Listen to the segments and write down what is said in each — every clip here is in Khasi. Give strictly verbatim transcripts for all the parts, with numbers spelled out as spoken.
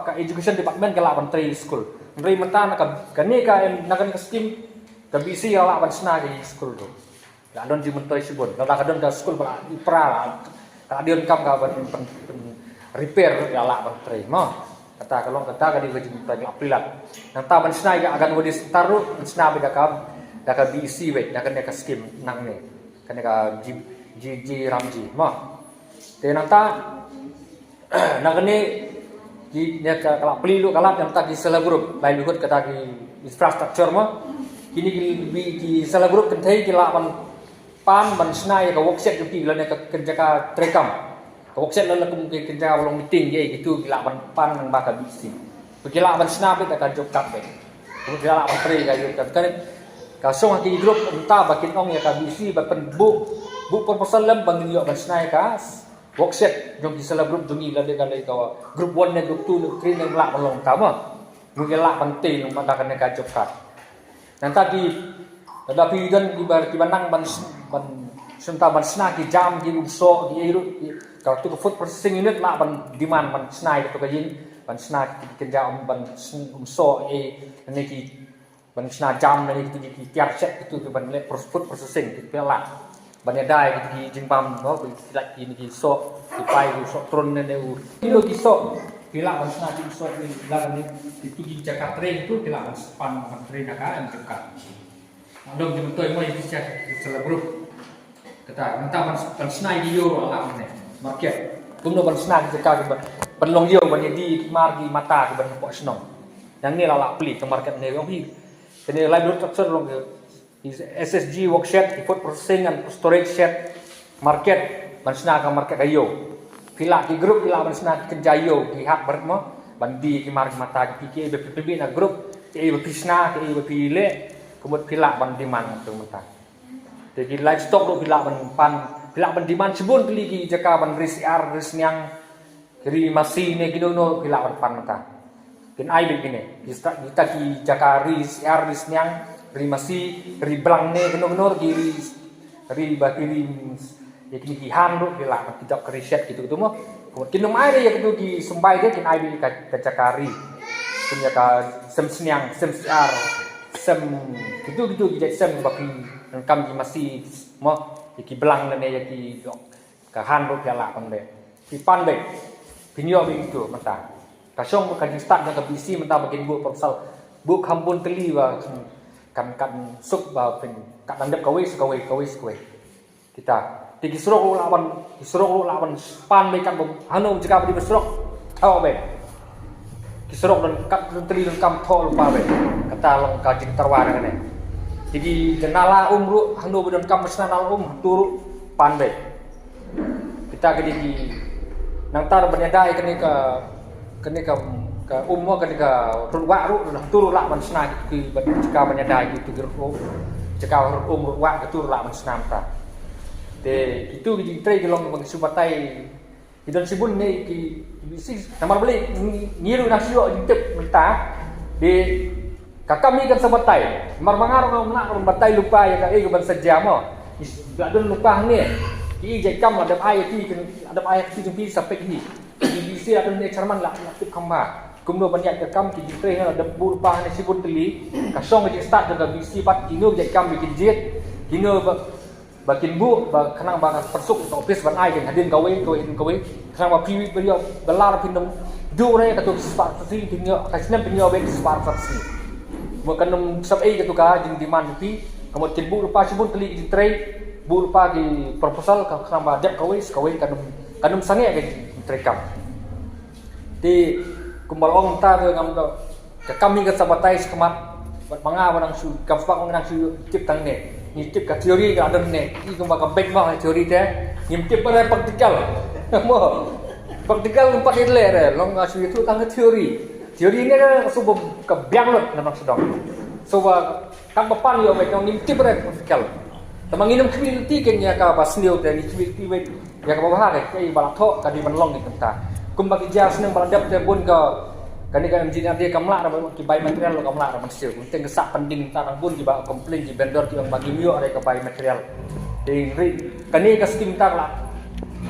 Ka education department ka lah ban trei skul. Hynrei mynta na ka, kane ka, em, na kane ka skim, ka B C ka lah ban shna ka skul tu. Ka don jingmyntoi shibun. Lada ka don ka skul ba i pra la, ka don kam ka ban, ban, ban repair, ka lah ban trei mo. Kata ka long kata ka dei ka jingmyntoi ka lah pyllat. Nangta ban shna ka Anganwadi Centre ruh, ban shna beit da ka, da ka B C beit, da kane ka skim nangne. Kane ka G, G, G Ramji mo. Te nangta na kane ki, ne ka, ka lah plie ruh ka lad, nangta ki self help group, livelihood, kata ki infrastructure mo. Kine ki, ki, ki self help group kynthei ki lah ban pan ban shna ïa ka workshed jong ki lane ka, ka jaka treikam. Ka workshed lane kum ka, ka jaka ba long meeting ïa kitu ki lah ban pan nang ba ka B C. Ki lah ban shna beit da ka job card beit. Ki lah ban trei ka job card. Ka, ka shong ha ki group mynta ba kin ong ïa ka B C ba pynbuh, buh proposal lem ba ngin ïoh ban shna ïa ka workshed jong ki self help group jong ngi, lane ka, lane ka group one ne group two ne group three ne lah ban long ta mo. Ngi lah ban tei nang ba da kane ka job card. Nangta ki, lada phi don ki ba, ki ba nang ban, ban, shynta ban shna ki jam, ki umsoh, ki ei ruh, ki, katu ka food processing unit lah ban demand ban shna ïa katu ka ïing, ban shna ki kynja um, ban sn-, umsoh, ei, ne ki, ban shna jam, ne ki, ki tiar shet kitu ki ban leh pros-, food processing, ki phi lah ban ïada ïa ki jingbam, no, ki lait ki, ki soh, ki pai, ki soh trun ne, ne u. Kilo ki soh, phi lah ban shna ki soh, ki lah ne, kitu ki jaka trei kitu, phi lah ban pan, ban trei na ka, em, jaka. Nang dong jingmyntoi mo ïa ki self help group. Kata, nangta ban, ban shna ïa ki ïew ruh lah ne. Market. Kumno ban shna ki jaka ki ban, ban long ïew ban ïadie ki mar ki mata ki ban hapoh shnong. Nangne la lah plie ka market ne ong hi. Kane livelihood structure long ki S S G workshed, ki food processing and storage shed, market, ban shna ka market ka ïew. Phi lah ki group phi lah ban shna ki kynja ïew, ki hat barit mo, ban die ki mar ki mata ki, ki ei ba phi pynbeit na group, ki ei ba phi shna, ki ei ba phi leh, ka mut phi lah ban demand tu mynta. Te ki livestock ruh phi lah ban pan, phi lah ban demand shibun tylli ki jaka ban ri syiar, ri sniang, ri masi ne kino kino phi lah ban pan mynta. Kin ai beit kine. Kita, kita ki jaka ri syiar, ri sniang, ri masi, ri blang ne kino kino ki ri, ri ba ki ri, ïa kine ki han ruh phi lah ban, ki dok ka ri shet kitu kitu mo. Kin ym ai ïa kitu ki symbai te, kin ai beit ka, ka jaka ri. Kin ïa ka sem sniang, sem syiar, sem kitu kitu ki jait sem ba phi donkam ki masi mo. Ïa ki blang ne ïa ki dok. Ka han ruh phi lah ban leh. Phi pan beit. Phin ïoh beit tu mynta. Ka shong ka jingstad jong ka B C mynta ba kin buh proposal. Buh kham bun tylli ba kan, kan suk ba phin, kan dang dep kawei sa kawei, kawei sa kawei. Kita. Te ki surok ruh lah ban, ki surok ruh lah ban pan beit, kan ba hano jaka ba dei ba surok. Thaw beit. Ki surok don kat don tylli donkam thoh lypa beit. Kata long ka jingtyrwa na kane. Te ki nala um ruh, hano ba donkam ba shna nala um, hangto ruh pan beit. Kita ka dei ki nangta ban ïada ïa kane ka, kane ka, ka um mo, kane ka rud wah ruh, hangto ruh lah ban shna ki, ki ban jaka ban ïada ïa kitu ki rud um. Jaka rud um, rud wah, kitu ruh lah ban shna mynta. Te kitu ki jingtrei ki long ba ngi shu batai. Ki don shibun ne ki, ki B C, namar balei ngi, ngi ruh nang shu ïoh jingtip mynta. Te ka kam ngi kan sa batai. Namar ba nga ruh ngam lah ban batai lypa ïa kaei kaban sa jia mo. Ngi la don lypa hangne. Ki jait kam la dep ai ïa ki, la dep ai ïa ki jong ki sa peit hi. Ki B C la don ne chairman la, la tip kham bha. Kumno ban ïaid ka kam, ki jingtrei la dep buh lypa hangne shibun tylli. Ka shong ka jingstad jong ka B C bad kino ki jait kam ba kin jied. Kino ba ba kin buh, ba khnang ba ka pyrsuk ka office ban ai kin hadien kawei, kawei hadien kawei. Khnang ba phi, phi ïoh, ba lar phin ym duh re, katu ka spah arphew shi, phin ïoh, ka snem phin ïoh beit spah arphew shi. Mo kan ym sap ei katu ka jingdemand phi, ka mut kin buh lypa shibun tylli ki jingtrei, buh lypa ki proposal, ka khnang ba dep kawei sa kawei, kan ym, kan ym sangeh ka jingtrei kam. Te kumba la ong mynta te ngam da, ka kam hi kan sa batai shakhmat. Bad ma nga ba nang shu, kam sbak ba nang shu tip tang ne. Ngi tip ka theory ka don ne. Ngi kumba ka bek ma theory te. Ngim tip ba practical. Mo. Practical ngim pat ïa leh re. Long nga shu ïathuh tang ka theory. Theory ne ka shu ba ka biang lut na nang sdang. So ba Katba pan ïoh beit, ngim tip re practical. Tangba ngin ym khmih lynti kein ïa kaba sniew te, ngi khmih lynti beit ïa kaba bha, kaei ba la thoh ka dei ban long kumta. Kumba ki jia snem ba la dep te bun ka, kane ka engineer te kam lah re ban, ki bai material kam lah re ban siew. Kumta ka sah pending, tang bun kiba complain, ki vendor ki ong ba ngim ïoh re ka bai material. Te hynrei kane ka skim te ka la,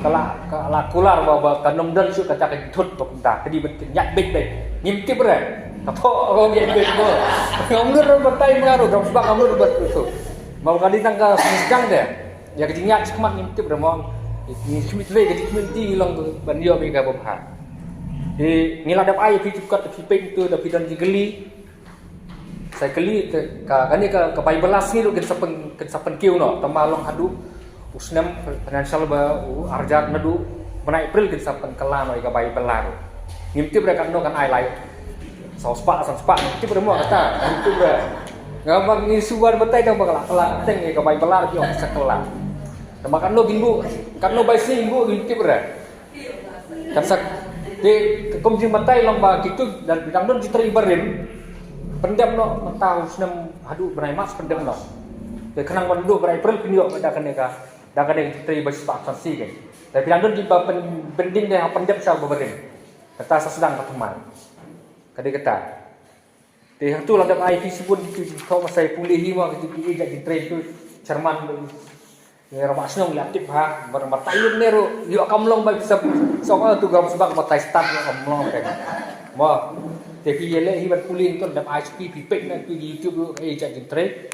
ka la, ka la kular ba, ba kan ym don shuh kata ka jingthut ba kumta. Ka dei ban ïaid beit beit. Ngim tip re. Ka thoh ko ngi peit ko. Ngam nud re batai ma ka ruh, dang sbak ngam nud re bat tu. Mo ka dei tang ka sdang de. Ïa ka jingïaid shakhmat ngim tip re mo. Ngi khmih trei ka jingkhmih ti ngi long ban ïoh ïa ka babha. Te ngi la dep ai phi jingkot phi peit tu da phi don jingkylli. Sa kylli te ka kane ka, ka bai bylla sngi ruh kin sa pyn, kin sa pynkiew noh. Tang ba long haduh u snem financial ba u arjat naduh bnai April kin sa pynkylla noh ïa ka bai bylla ruh. Ngim tip re katno kan ai lai. Saw spah, san spah, ngim tip re mo kata. Ngim tip re. Nga ba ngi shu wan batai tang ba ka la kylla teng ïa ka bai bylla ruh ki ong sa kylla. Tang ba katno kin buh, katno bai sngi kin buh ngim tip re. Kan sa, te kum jingbatai long ba kitu, da phi dang don jingtrei barim, pyndep noh mynta u snem haduh bnai March pyndep noh. Te khnang ban duh bnai April phin ïoh da kane ka, da kane ka jingtrei ba shispah san sngi kein. Da phi dang don jingba pyn, pending de ha pyndep sha ba barim. Kata sa sdang ka thymmai. Ka dei kata. Te hangtu la dep ai phi shibun kitu jingthoh, ma sa pule hi ma kitu ki ïeit jingtrei tu, chairman. Ngi rangbah shnong ïa tip ha, bar bar taïun ne ruh ïoh kam long ba phi sa song tu gam sbak batai stad ïoh kam long kein. Mo. Te phi ïaleh hi ban pule tu, dep ai phi, phi peit na tu YouTube ruh ïeit jingtrei.